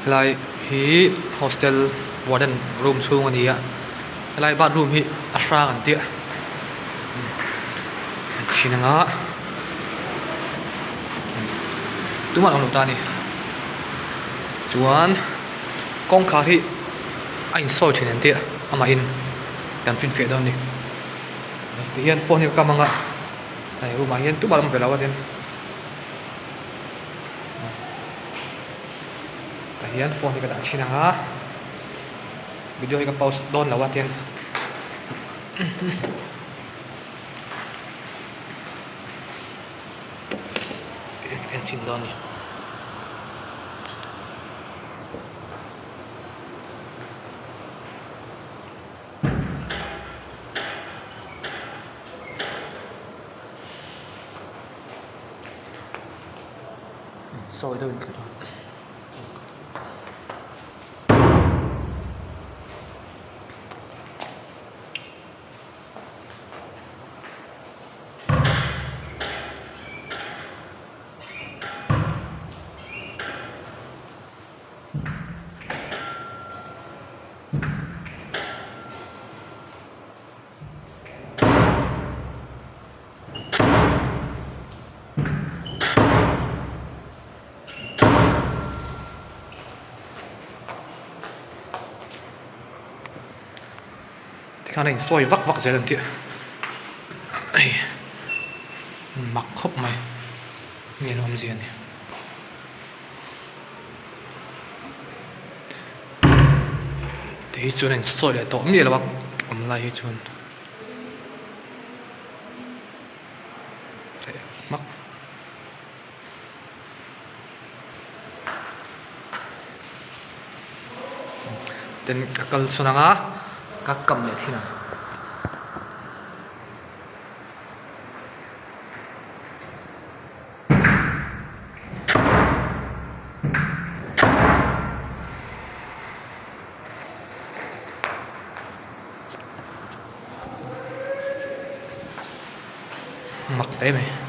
Helai hi hostel warden room chhung a ni a helai bathroom hi a hrang an tia an chhin ang a tumah an awm lo ta a ni chuan kawngkhar hi a insawi thin an tia amahin kan finfiah dawn a ni tihian phone hi ka kam ang a hei room ah hian tumah an awm ve lo a tin. Tah hian phone hi ka dah chhin ang a video hi ka pause dawn lo a tin en chhin dawn a ni. Sawi deuh in ka hria. Tikhan a insawi vak vak zel an tih hei mak khawp mai nge an awmzia ni. Ti hi chuan a insawi leh tawh miah lo a awm lai hi chuan. Hmak. Tin ka kal chhun ang a ka kam leh thin ang. Mak hle mai.